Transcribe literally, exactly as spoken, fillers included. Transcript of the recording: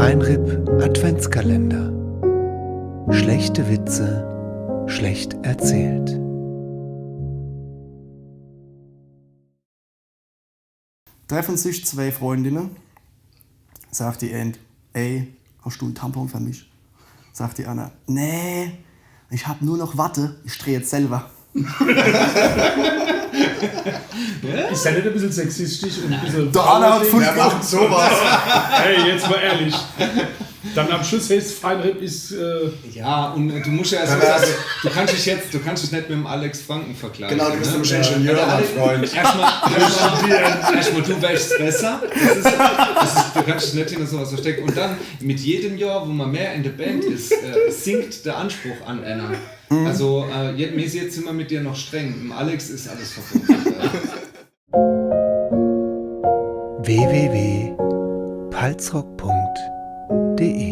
Fine R I P Adventskalender. Schlechte Witze, schlecht erzählt. Treffen sich zwei Freundinnen, sagt die eine: „Ey, hast du einen Tampon für mich?“ Sagt die andere: „Nee, ich hab nur noch Watte, ich drehe jetzt selber.“ Ist das nicht ein bisschen sexistisch und ein bisschen. Der Anna hat fünf Wer macht sowas? Hey, jetzt mal ehrlich. Dann am Schluss heißt Fine R I P ist. Äh, Ja, und du musst ja erst mal sagen, du kannst dich jetzt, du kannst dich nicht mit dem Alex Franken vergleichen. Genau, du bist Ne? nämlich Ingenieur, mein Freund. Erstmal, erstmal, erstmal du weißt besser. Das ist, das ist, du kannst dich nicht hinter sowas verstecken. Und dann, mit jedem Jahr, wo man mehr in der Band ist, äh, sinkt der Anspruch an einer. Also, äh, jetzt, wir sind jetzt immer mit dir noch streng. Mit dem Alex ist alles verboten. W W W Punkt palzrock Punkt D E